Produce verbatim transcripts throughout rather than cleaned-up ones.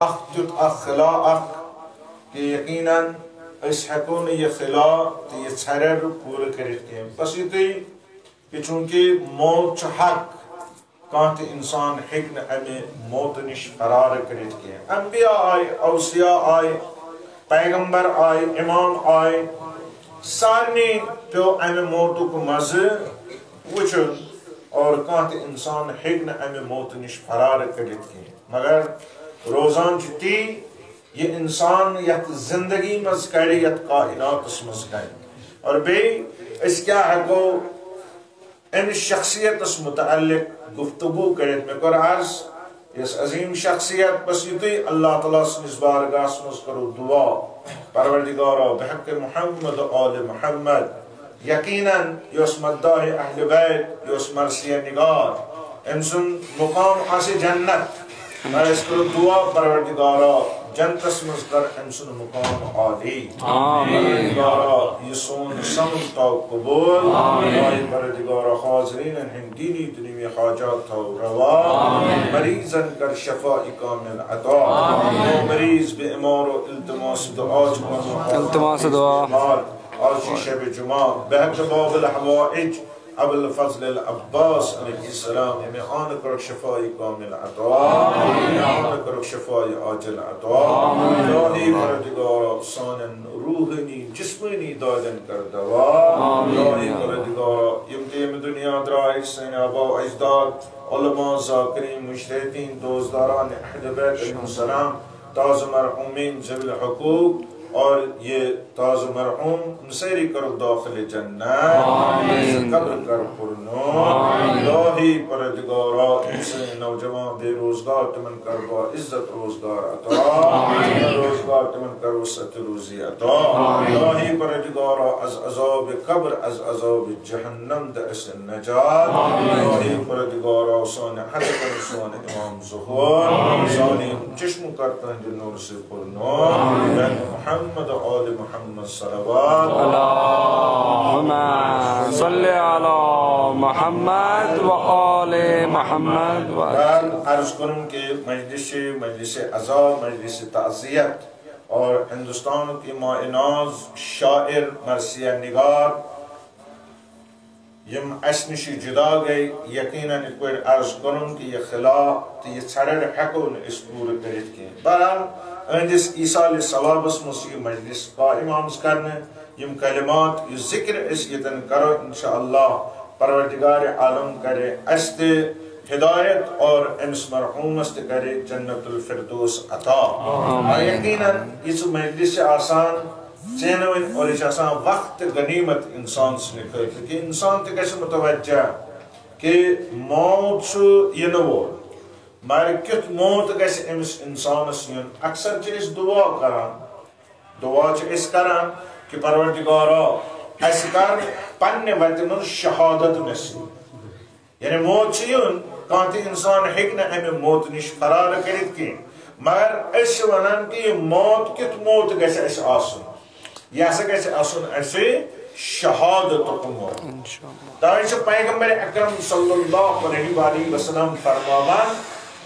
اکھ تیُتھ اکھ خلا اکھ، کہ یقیناً أسۍ ہٮ۪کو نہٕ یہِ خلا تہٕ یہِ ژھرٮ۪ر پوٗرٕ کٔرِتھ کینٛہہ۔ بس یُتُے کہ چونکہ موت چھُ حق، کانٛہہ تہِ انسان ہیٚکہِ نہٕ امہِ موتہٕ نِش فرار کٔرِتھ کینٛہہ۔ انبیاء آے، اوصیاء آے، پیغمبر آے، امام آے، سارنٕے پیوٚو امہِ موتُک مزٕ وٕچھُن، اور کانٛہہ تہِ انسان ہیٚکہِ نہٕ امہِ موتہٕ نِش فرار کٔڑِتھ کینٛہہ۔ مگر روزان چھُ تی، یہِ انسان یتھ زندگی منٛز کڑِ، یتھ کائناتس منٛز کڑِ۔ اور بیٚیہِ أسۍ کیٛاہ ہٮ۪کو أمِس شخصیتس متعلق گفتگو کٔرِتھ؟ مےٚ کوٚر عرض، یۄس عظیم شخصیت، بس یُتُے اللہ تعالیٰ سٕنٛدِس بارگاہس منٛز کرو دعا، پروردگارا، بحق محمد و آل محمد، یقیناً یۄس مداح اہل بیت، یۄس مرثیہ نگار، أمۍ سُنٛد مقام آسہِ جنت۔ مگر أسۍ کرو دعا، پروردگارا، جنتس منٛز کر أمۍ سُنٛد مقام عالی۔ آمین۔ پروردگارا، یہِ سون سمن تھاو قبول۔ آمین۔ اے پروردگارا، حاضریٖنن ہٕنٛدۍ دینی دنیوی حاجات تھاو روا۔ آمین۔ مریضن کر شفا کامل عطا۔ آمین۔ مریض بیمار و التماس دعا چھُ کران۔ التماس دعا۔ بیمار، آز چھُ شب جمعہ، بحق باب الحوائج ابوالفضل العباس علیہ السلام، ییٚمہِ آنہٕ کٔرٕکھ شفای کامل عطا، ییٚمہِ آنہٕ کٔرٕکھ شفای عاجل عطا۔ الٰہی پروردگارا، سانٮ۪ن روحٲنی، جسمٲنی دادٮ۪ن کر دوا۔ الٰہی پروردگارا، یِم تہِ ییٚمہِ دُنیا درٛاے، سٲنۍ آبا و اجداد، علماء، ذاکرین، مجتہدین، دوستداران اہل بیت علیہم السلام، تازٕ مرحومین، ذوی الحقوق، اور یہ تازٕ مرحوم، یِم سٲری کٔرٕکھ داخل جنت۔ آمین۔ قبر کر پُرنور۔ آمین۔ الٰہی پروردگارا، یِم سٲنۍ نوجوان بے روزگار، تِمن کر با عزت روزگار عطا۔ آمین۔ روزگار تِمن کر وسعت روزی عطا۔ آمین۔ الٰہی پروردگارا، از عذاب قبر، از عذاب جہنم دِ اسہِ نجات۔ آمین۔ الٰہی پروردگارا، سانہِ حق کر سون امام ظہور۔ آمین۔ سانہِ چشم کر تہنٛدِ نور سۭتۍ پُرنور۔ آمین۔ محمد آل محمد صلوات۔ اللہم صل علی محمد و آل محمد و بہرحال عرض کرم کہ مجلس، مجلس عزا، مجلس تعزیت اور ہندوستان کے ماہ ناز شاعر مرثیہ نگار یم اسہِ نِش جدا گٔے، یقیناً یِتھ پٲٹھۍ عرض کوٚرُم کہِ یہِ خلا تہٕ یہِ ژھرٮ۪ر ہٮ۪کو نہٕ أسۍ پوٗرٕ کٔرِتھ کینٛہہ۔ بہرحال، أہنٛدِس ایصال ثوابس منٛز چھُ یہِ مجلس قائم آمٕژ کرنہٕ۔ یِم کلمات، یہِ ذکر أسۍ ییٚتٮ۪ن کرو، انشاءاللہ پروردگار عالم کرِ اسہِ تہِ ہدایت اور أمِس مرحومس تہِ کرِ جنت الفردوس عطا۔ آمین۔ آ، یقیناً یہِ مجلس چھِ آسان ژینوٕنۍ اور یہِ چھِ آسان وقت غنیمت انسان سٕنٛدِ خٲطرٕ، کہِ انسان تہِ گژھِ متوجہ کہِ موت چھُ یِنہٕ وول، مگر کیُتھ موت گژھِ أمِس انسانس یُن۔ اکثر چھِ أسۍ دعا کران، دعا چھِ أسۍ کران کہِ پروردگارا، اسہِ کر پننہِ وتہِ منٛز شہادت نصیب۔ یعنی موت چھُ یُن، کانٛہہ تہِ انسان ہیٚکہِ نہٕ امہِ موتہٕ نِش فرار کٔرِتھ کینٛہہ۔ مگر أسۍ چھِ ونان کہِ یہِ موت کیُتھ موت گژھِ اسہِ آسُن؟ یہِ ہسا گژھِ آسُن اسہِ شہادتُک موت۔ انشاءاللہ۔ توے چھُ پیغمبر اکرم صلی اللہ علیہ وآلہ وسلم فرماوان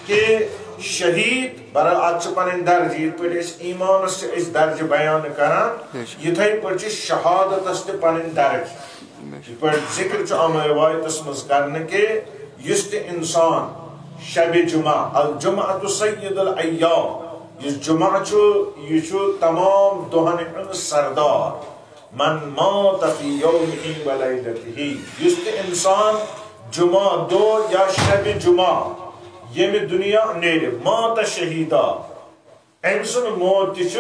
کہِ شہید، بہرحال، اتھ چھِ پنٕنۍ درجہٕ، یِتھ پٲٹھۍ أسۍ ایمانس چھِ أسۍ درجہٕ بیان کران، بے شک۔ یِتھے پٲٹھۍ چھِ شہادتس تہِ پنٕنۍ درجہٕ۔ بے شک۔ یِتھ پٲٹھۍ ذکر چھُ آمُت روایتس منٛز کرنہٕ کہِ یُس تہِ انسان شب جمعہ، الجمعۃ سید الایام، یُس جمعہ چھُ، یہِ چھُ تمام دۄہن ہُنٛد سردار۔ من مات فی یومہ و لیلتہ، یُس تہِ انسان جمعہ دۄہ یا شب جمعہ ییٚمہِ دُنیا نیرِ، مات شہیدا، أمۍ سُنٛد موت تہِ چھُ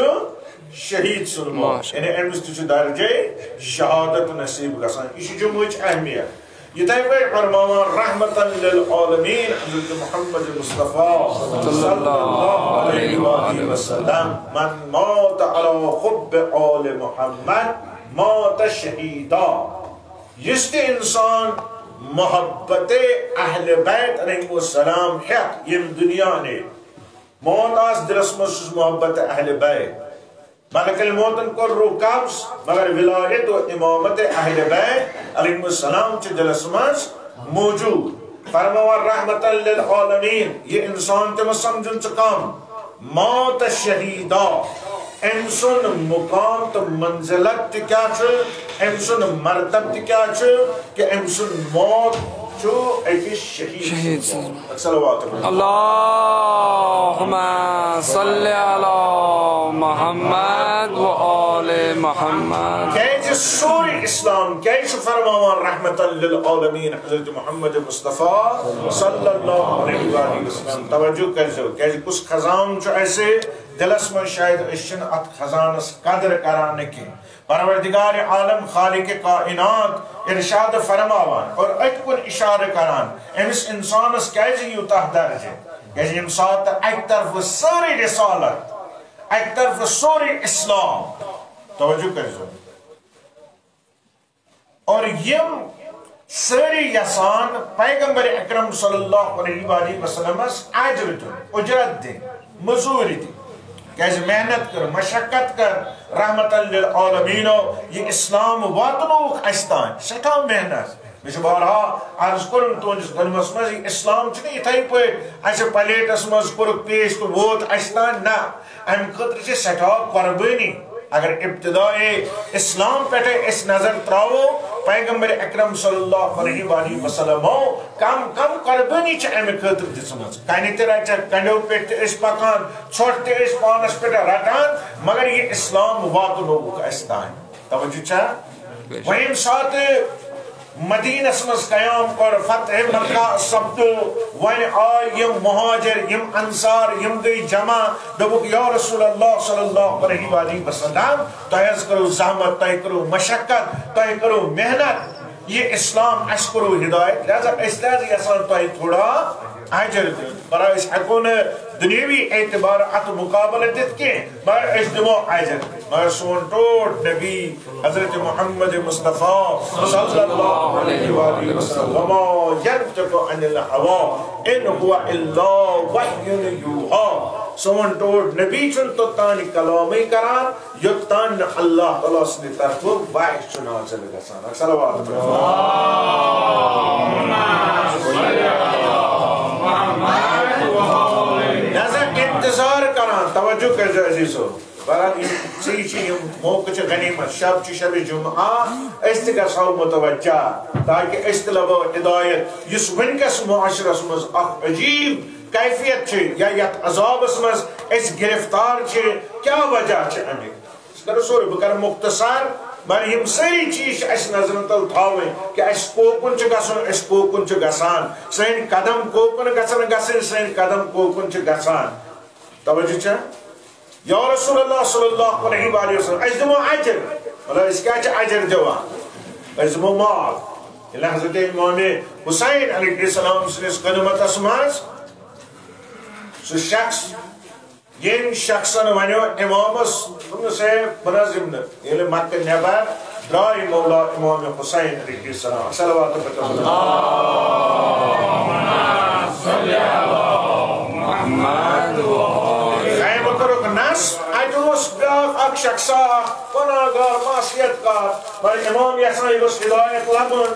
شہید سُنٛد موت، ماشاء اللہ۔ یعنی أمِس تہِ چھُ درجے شہادت نصیب گژھان۔ یہِ چھُ جمعٕچ اہمیت۔ یِتھے پٲٹھۍ فرماوان رحمتاً للعالمین حضرت محمد مصطفیٰ صلی اللہ علیہ وآلہ وسلم، من مات علی حب آل محمد مات شہیدا۔ یُس تہِ انسان محبت اہل بیت علیہ السلام ہیتھ ییٚمہِ دُنیا نیرِ، موت آسہِ دِلس منٛز، چھُس محبت اہل بیت۔ ملک الموتن کوٚر روح قبض، مگر ولایت و امامت اہل بیت علیہم السلام چھِ دِلس منٛز موجود۔ فرماوان رحمتاً للعالمین، یہِ انسان تہِ مہ سمجھُن ژٕ کم، موت شہیدا، أمۍ سُنٛد مقام تہٕ منزلت تہِ کیٛاہ چھُ، أمۍ سُنٛد مرتب تہِ کیٛاہ چھُ، کہِ أمۍ سُنٛد موت چھُ أکِس شہیٖد شہیٖد سٕنٛز سٕنٛز۔ موت۔ صلوات۔ اللهم صل على محمد وآل محمد۔ کیٛازِ سورُے اسلام کیٛازِ چھُ فرماوان رحمتاً للعالمین حضرت محمد مصطفیٰ صلی اللہ علیہ وآلہ وسلم؟ توجہ کٔرۍزیو، کیٛازِ کُس خزانہٕ چھُ اَسہِ دِلس منٛز؟ شاید أسۍ چھِنہٕ اتھ خزانس قدر کران نہٕ کینٛہہ۔ پروردگار عالم خالق کائنات ارشاد فرماوان اور أتھۍ کُن اشارٕ کران، أمِس انسانس کیٛازِ یوٗتاہ درجہٕ؟ کیٛازِ ییٚمہِ ساتہٕ اکہِ طرفہٕ سٲرٕے رسالت، اکہِ طرفہٕ سورُے اسلام، توجہ کٔرۍزیو، اور یِم سٲری یژھان پیغمبر اکرم صلی اللہ علیہ وآلہ وسلمس اجر دیُن، اجرت دِنۍ، مٔزوٗرۍ دِنۍ۔ کیٛازِ محنت کٔر، مشقت کٔر، رحمتاً للعالمینو یہِ اسلام واتنووُکھ اَسہِ تام، سٮ۪ٹھاہ محنت۔ مےٚ چھُ بارہا عرض کوٚرمُت تُہنٛدِس خدمتس منٛز، یہِ اسلام چھُنہٕ یِتھَے پٲٹھۍ اَسہِ پلیٹس منٛز کوٚرُکھ پیش تہٕ ووت اَسہِ تام، نہ، اَمہِ خٲطرٕ چھِ سٮ۪ٹھاہ قۄربٲنی۔ اگر ابتدائے اسلام پٮ۪ٹھے أسۍ نظر تراوو، پیغمبر اکرم صلی اللہ علیہ وآلہ وسلمو کم کم قۄربٲنی چھِ امہِ خٲطرٕ دِژمٕژ۔ کنہِ تہِ رچکھ، کنڈیو پٮ۪ٹھ تہِ ٲسۍ پکان، ژھۄٹھ تہِ ٲسۍ پانس پٮ۪ٹھ رٹان، مگر یہِ اسلام واتنووُکھ اسہِ تام۔ توجہ چھا؟ وۄنۍ ییٚمہِ ساتہٕ مدینس منٛز قیام کوٚر، فتح مکہ سپدو، وۄنۍ آے یِم مہاجر، یِم انصار، یِم گٔے جمع، دوٚپُکھ، یا رسول اللہ صلی اللہ علیہ وآلہ وسلم، تۄہہِ حظ کٔرٕو زحمت، تۄہہِ کٔرٕو مشقت، تۄہہِ کٔرٕو محنت، یہِ اسلام اَسہِ کوٚرُو ہدایت، لہذا أسۍ تہِ حظ یژھان تۄہہِ تھوڑا اجر دیُن۔ بلہ أسۍ ہٮ۪کو نہٕ دُنیاوی اعتبار اتھ مقابلہٕ دِتھ کینٛہہ، مگر أسۍ دِمو اجر۔ مگر سون ٹوٹھ نبی حضرت محمد مصطفیٰ صلی اللہ علیہ وآلہ وسلم، وما ينطق عن الهوى إن هو إلا وحي يوحى۔ سون ٹوٹھ نبی چھُنہٕ توٚتام کلامٕے کران، یوٚتام نہٕ اللہ تعالیٰ سٕنٛدِ طرفہٕ وحی چھُ نازل گژھان۔ صلوات۔ لہذا انتظار کران، توجہ کٔرزیٚو عزیزو۔ بہرحال، یِم ژیٖرۍ چھِ، یِم موقعہٕ چھِ غنیمت، شب چھِ شب جمعہ، أسۍ تہِ گژھو متوجہ، تاکہ أسۍ تہِ لبو ہدایت۔ یُس وٕنکیٚس معاشرس منٛز اکھ عجیب کیفیت چھِ، یا یتھ عذابس منٛز أسۍ گرفتار چھِ، کیٛاہ وجہ چھِ امیُک؟ أسۍ کرو سورُے، بہٕ کرٕ مختصر، مگر یِم سٲری چیٖز چھِ اَسہِ نظرن تل تھاوٕنۍ کہِ اَسہِ کوکُن چھُ گژھُن، أسۍ کوکُن چھِ گژھان، سٲنۍ قدم کوکُن گژھن گژھٕنۍ، سٲنۍ قدم کوکُن چھِ گژھان۔ توجہ چھا؟ یا رسول اللہ صلی اللہ علیہ وآلہ وسلم، أسۍ دِمو اجر۔ مطلب، أسۍ کیٛاہ چھِ اجر دِوان؟ أسۍ دِمو مال۔ ییٚلہِ حضرت امام حسین علیہ السلام سٕنٛدِس خدمتس منٛز سُہ شخص، ییٚمۍ شخصن ونیو امامس، دوٚپنس، ہے، بہٕ نہ حظ یِمہٕ نہٕ۔ ییٚلہِ مکہ نٮ۪بر درٛاے مولا امام حسین علیہ السلام، صلوات و تسلیم۔ خیمہٕ کوٚرُکھ نصب، اتہِ اوس بیٛاکھ اکھ شخصا، اکھ گۄناہ گار، معصیت کار، مگر امام یژھان یہِ گوٚژھ ہدایت لبُن۔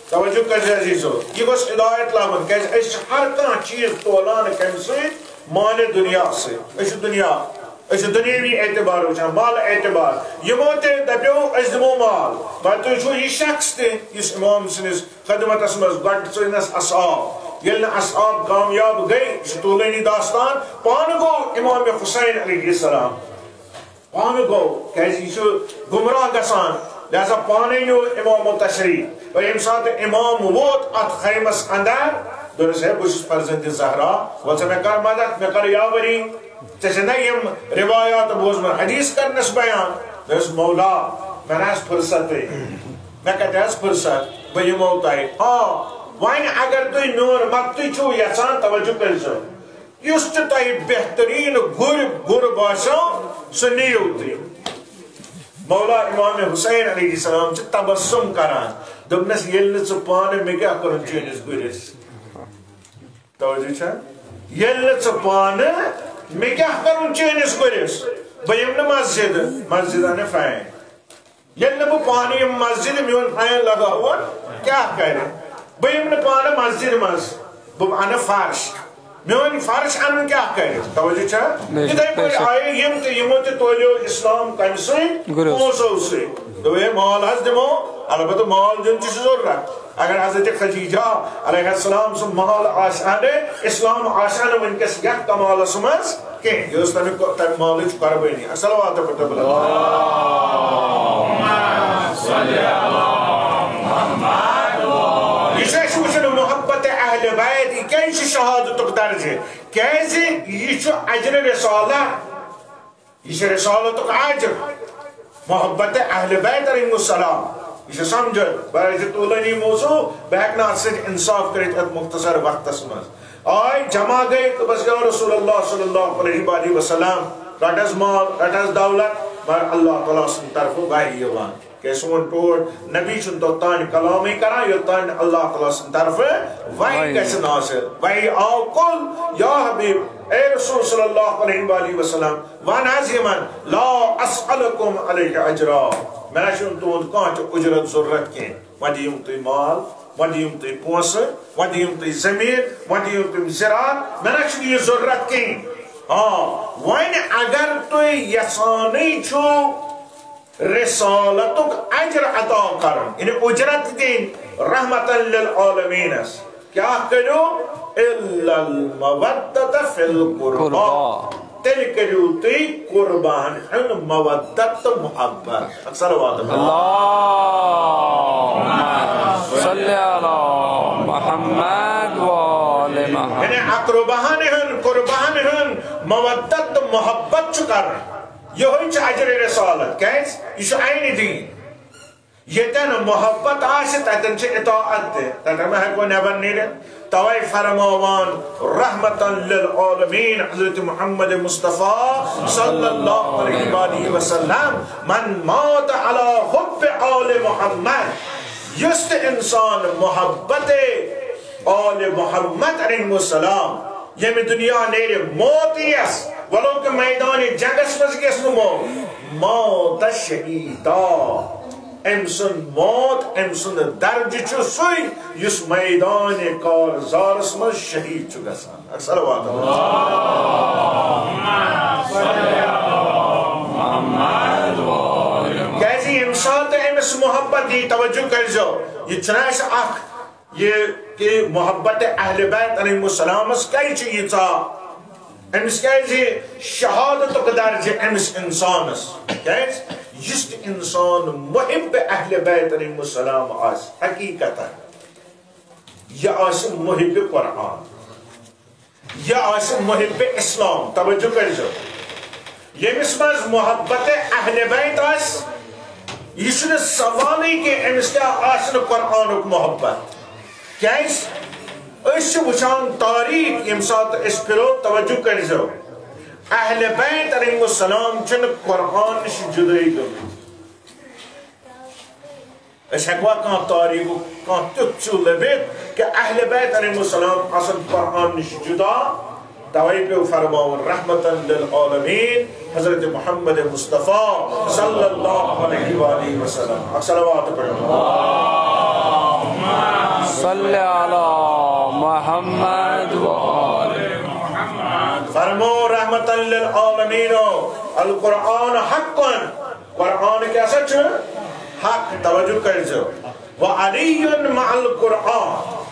توجہ کٔرزِ عزیزو، یہِ گوٚژھ ہدایت لبُن، کیازِ أسۍ چھِ ہر کانٛہہ چیٖز تولان کمہِ سۭتۍ؟ مالِ دُنیا سۭتۍ۔ أسۍ چھِ دُنیا، أسۍ چھِ دُنیاوی اعتبار وٕچھان، مال اعتبار۔ یِمو تہِ دپیو، أسۍ دِمو مال، مگر تُہۍ چھِو یہِ شخص تہِ، یُس امام سٕنٛدِس خدمتس منٛز گۄڈٕ ژٔلنس اصحاب، ییٚلہِ نہٕ اصحاب کامیاب گٔے، یہِ چھُ طولٲنی داستان، پانہٕ گوٚو امام حسین علیہ السلام۔ پانہٕ گوٚو، کیازِ یہِ چھُ گمراہ گژھان، لہذا پانے نیوٗ امامو تشریف۔ اور ییٚمہِ ساتہٕ امام ووت اتھ خیمس اندر، دوٚپنس، ہے، بہٕ چھُس فرزند زہرا، وۄنۍ ژٕ مےٚ کر مدد، مےٚ کر یاوری، ژےٚ چھےٚ نہ یِم روایات بوزمٕژ، حدیث کرنس بیان؟ دوٚپنس، مولا، مےٚ نہ حظ فرصتٕے، مےٚ کتہِ حظ فرصت، بہٕ یِمو تۄہہِ۔ آ، وۄنۍ اگر تُہۍ میون مدتٕے چھِو یژھان، توجہ کٔرۍزیو۔ یُس تہِ تۄہہِ بہتریٖن گُر، گُر باسیو، سُہ نِیِو تُہۍ۔ مولا امام حسین علیہ السلام چھِ تبسم کران، دوٚپنس، ییٚلہِ نہٕ ژٕ پانہٕ، مےٚ کیٛاہ کوٚرُن چٲنِس گُرِس؟ توجہ چھا؟ ییٚلہِ نہٕ ژٕ پانہٕ، مےٚ کیٛاہ کوٚرُن چٲنِس گُرِس؟ بہٕ یِمہٕ نہٕ مسجد، مسجد انہٕ فین۔ ییٚلہِ نہٕ بہٕ پانہٕ یِمہٕ مسجد، میون فین لگاوُن کیٛاہ کرِ؟ بہٕ یِمہٕ نہٕ پانہٕ مسجد منٛز، بہٕ اَنہٕ فرش۔ میون فرض انُن کیٛاہ کرِ؟ توجہ چھا؟ بے شک، یِتھے بے پٲٹھۍ شک۔ آیہِ یِم تہِ، یِمو تہِ تولیو اسلام کمہِ سۭتۍ؟ گُریو۔ پونٛسو سۭتۍ۔ دوٚپ، "ہے، مال حظ دِمو، البتہ مال دیُن تہِ چھُ ضروٗرت۔" اگر حضرت خدیجہ علیہ السلام سُنٛد مال آسہِ ہا نہٕ، اسلام آسہِ ہا نہٕ وٕنکیٚس یتھ کمالس منٛز کینٛہہ۔ یہِ ٲس تمیُک، تمہِ مالٕچ قربٲنی۔ صلوات پٔرِو۔ یہِ چھُ اَسہِ وٕچھُن محبت اہل بیت، یہِ کیٛازِ چھُ شہادتُک درجہٕ؟ کیٛازِ یہِ چھُ اجر رسالہ، یہِ چھُ رسالتُک اجر۔ محبت اہل بیت علیہم السلام، یہِ چھُ سمجھُن۔ بہٕ حظ چھُ طولٲنی موضوع، بہٕ ہٮ۪کہٕ نہٕ اَتھ سۭتۍ انصاف کٔرِتھ اَتھ مختصر وقتس منٛز۔ آے جمع گٔے تہٕ بس، یا رسول اللہ صلی اللہ علیہ وآلہ وسلم، رٹ حظ مال، رٹ حظ دولت، مگر اللہ تعالیٰ سٕنٛدِ طرفہٕ وحی یِوان۔ کیٛازِ سون ٹوٹھ نبی چھُنہٕ توٚتام کلامٕے کران، یوٚتام نہٕ اللہ تعالیٰ سٕنٛدِ طرفہٕ وحی وحی۔ گژھِ نازل۔ وحی آو کُل، یا حبیب، اے رسول صلی اللہ علیہ وآلہ وسلم، وَن حظ یِمن، "لا اسألکم علیہ اجرا"، مےٚ نہ چھُنہٕ تُہُنٛد کانٛہہ تہِ اُجرت ضروٗرت کینٛہہ۔ وۄنۍ دِیِو تُہۍ مال، وۄنۍ دِیِو تُہۍ پونٛسہٕ، وۄنۍ دِیِو تُہۍ زٔمیٖن، وۄنۍ دِیِو تُہۍ زِراعت، مےٚ نہ چھُنہٕ یہِ ضروٗرت کینٛہہ۔ آ، وۄنۍ اگر تُہۍ یژھانٕے چھِو رسالتُک اجر عطا کرُن، یعنی اُجرت دِنۍ رحمتاً للعالمینس، کیٛاہ کٔرِو؟ الا المودۃ فی القربیٰ۔ قربیٰ۔ تیٚلہِ کٔرِو تُہۍ قربان ہُنٛد مودت تہٕ محبت۔ صلوات۔ اللہم صل علی محمد و آل محمد۔ یعنی اقرباہن ہُنٛد، قربان ہُنٛد مودت تہٕ محبت چھُ کرُن۔ یِہوٚے چھُ اجر رسالت۔ کیٛازِ؟ یہِ چھُ عینِ دین۔ ییٚتٮ۪ن محبت آسہِ، تَتٮ۪ن چھِ اطاعت تہِ۔ تَتٮ۪ن ما ہٮ۪کو نٮ۪بر نیٖرِتھ۔ توے فرماوان رحمتاً للعالمین حضرت محمد مصطفیٰ صلی اللہ علیہ وآلہ وسلم، "من مات علی حب آل محمد"، یُس تہِ انسان محبت آل محمد علیہ السلام ییٚمہِ دُنیا نیرِ موت یِیَس، ولو کہ میدان جنگس منٛز یِیَس نہٕ موت، مات شہیدا۔ أمۍ سُنٛد موت، أمۍ سُنٛد درجہٕ چھُ سُے یُس میدان کارزارس منٛز شہید چھُ گژھان۔ صلوات۔ کیٛازِ ییٚمہِ ساتہٕ أمِس محبت یی، توجہ کٔرۍزیو، یہِ چھُنہٕ اَسہِ اکھ یہِ کہ محبت اہل بیت علیہم السلامس کیٛازِ چھِ ییٖژاہ، أمِس کیٛازِ شہادتُک درجہٕ أمِس انسانس؟ کیٛازِ؟ یُس تہِ انسان محب اہل بیت علیہم السلام آسہِ، حقیقتاً یہِ آسہِ محب قرآن، یہِ آسہِ محب اسلام۔ توجہ کٔرۍزیو، ییٚمِس منٛز محبت اہل بیت آسہِ، یہِ چھُنہٕ سوالٕے کہِ أمِس کیٛاہ آسہِ نہٕ قرآنُک محبت۔ کیٛازِ؟ أسۍ چھِ وٕچھان تاریٖخ، ییٚمہِ ساتہٕ أسۍ پھِرو، توجہ کٔرۍزیو، اہل بیت علیہم السلام چھِنہٕ قرآن نِش جُدٲے گٔمٕتۍ۔ أسۍ ہٮ۪کوا کانٛہہ تاریٖخُک کانٛہہ تیُتھ ژیوٗ لٔبِتھ کہِ اہل بیت علیہم السلام آسن قرآن نِش جُدا؟ توے پیوٚو فرماوُن رحمتاً للعالمین حضرت محمد مصطفیٰ صلی اللہ علیہ وآلہ وسلم۔ اکھ صلوات پڑھو۔ صلی علی محمد و آل۔ فرمو رحمتاً للعالمین، القرآن حق۔ قرآن کیٛاہ سا چھُ؟ حق۔ توجہ کٔرۍزیو۔ وعلی مع القرآن۔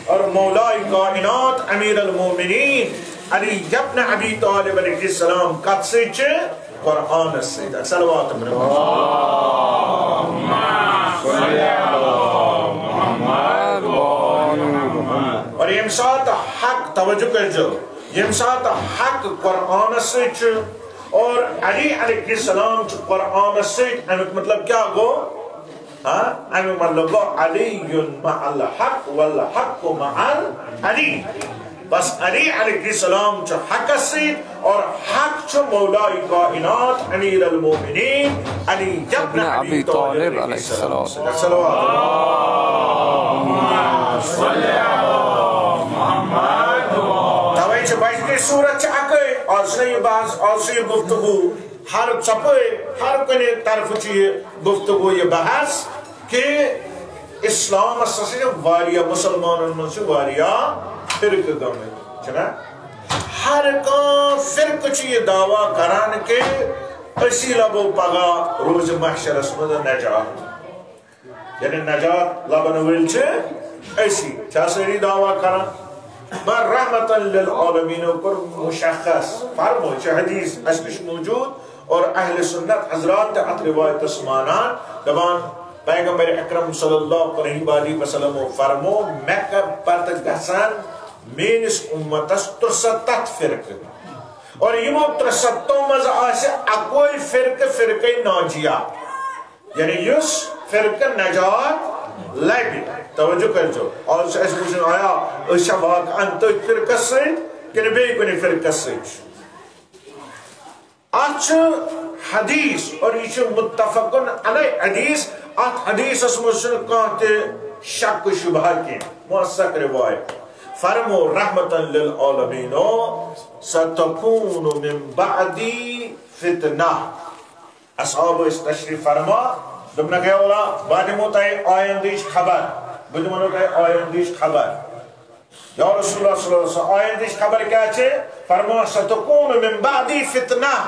اور مولائے کائنات امیر المومنین علی ابن ابی طالب علیہ السلام کتھ سۭتۍ چھِ؟ قرآنس سۭتۍ۔ صلوات برو۔ اور ییٚمہِ ساتہٕ حق، توجہ کٔرۍزیو، ییٚمہِ ساتہٕ حق قرآنس سۭتۍ چھُ اور علی علیہ السلام چھُ قرآنس سۭتۍ، امیُک مطلب کیٛاہ گوٚو؟ ہاں، امیُک مطلب گوٚو علی مع الحق والحق مع علی۔ بس علی علیہ السلام چھُ حقس سۭتۍ اور حق چھُ مولائے کائنات امیر المومنین علی ابن ابی طالب علیہ السلام سۭتۍ۔ صلوات۔ توے چھِ بجنٕچ صورت چھِ اکٕے، آز چھُنہٕ یہِ بحث، آز چھُ یہِ گفتگو ہر ژۄپٲرۍ، ہر کُنہِ طرفہٕ چھُ یہِ گفتگو، یہِ بحث کہِ اسلامس ہسا چھِ واریاہ، مسلمانن منٛز چھِ واریاہ فرقہٕ گٔمٕتۍ۔ ہر کانٛہہ فرقہٕ چھُ یہِ دعویٰ کران کہِ أسی لبو پگاہ روزِ محشرس منٛز نجات۔ یعنی نجات لبن وٲلۍ چھِ أسی۔ چھا سٲری دعویٰ کران؟ مگر رحمتاً للعالمین کوٚر مشخص، فرمو، یہِ چھُ حدیث اَسہِ نِش موجود۔ اور اہل سنت حضرات تہِ اتھ روایتس مانان، دپان، پیغمبر اکرم صلی اللہ علیہ وآلہ وسلم فرمو، مےٚ کر پتہٕ گژھن میٲنِس امتس ترٛسَتتھ فرقہٕ، اور یِمو ترٛسَتتھو منٛز آسہِ اکوے فرقہٕ، فرقے ناجیہ، یعنی یُس فرقہٕ نجات لبہِ۔ توجہ کٔرزیو، آز چھُ اَسہِ وٕچھُن، آیا أسۍ چھا واقعاً تٔتھۍ فرقس سۭتۍ کِنہٕ بیٚیہِ کُنہِ فرقس سۭتۍ؟ اتھ چھُ حدیث، اور یہِ چھُ متفقن علیہ حدیث۔ اتھ حدیثس منٛز چھُنہٕ کانٛہہ تہِ شک و شبہ کینٛہہ، موثق روایت۔ فرمو، رحمتاً للعالمین، ستکون من بعدی فتنہ۔ اصحاب ٲسۍ تشریف فرما، دوٚپنکھ، "اے اللہ، بہٕ دِمو تۄہہِ آیندٕچ خبر، بہٕ دِمو تۄہہِ آیندٕچ خبر۔" یا رسول اللہ صلی اللہ علیہ وسلم، آیندٕچ خبر کیٛاہ چھِ؟ فرمان، "ستکون من بعدی فتنہ"،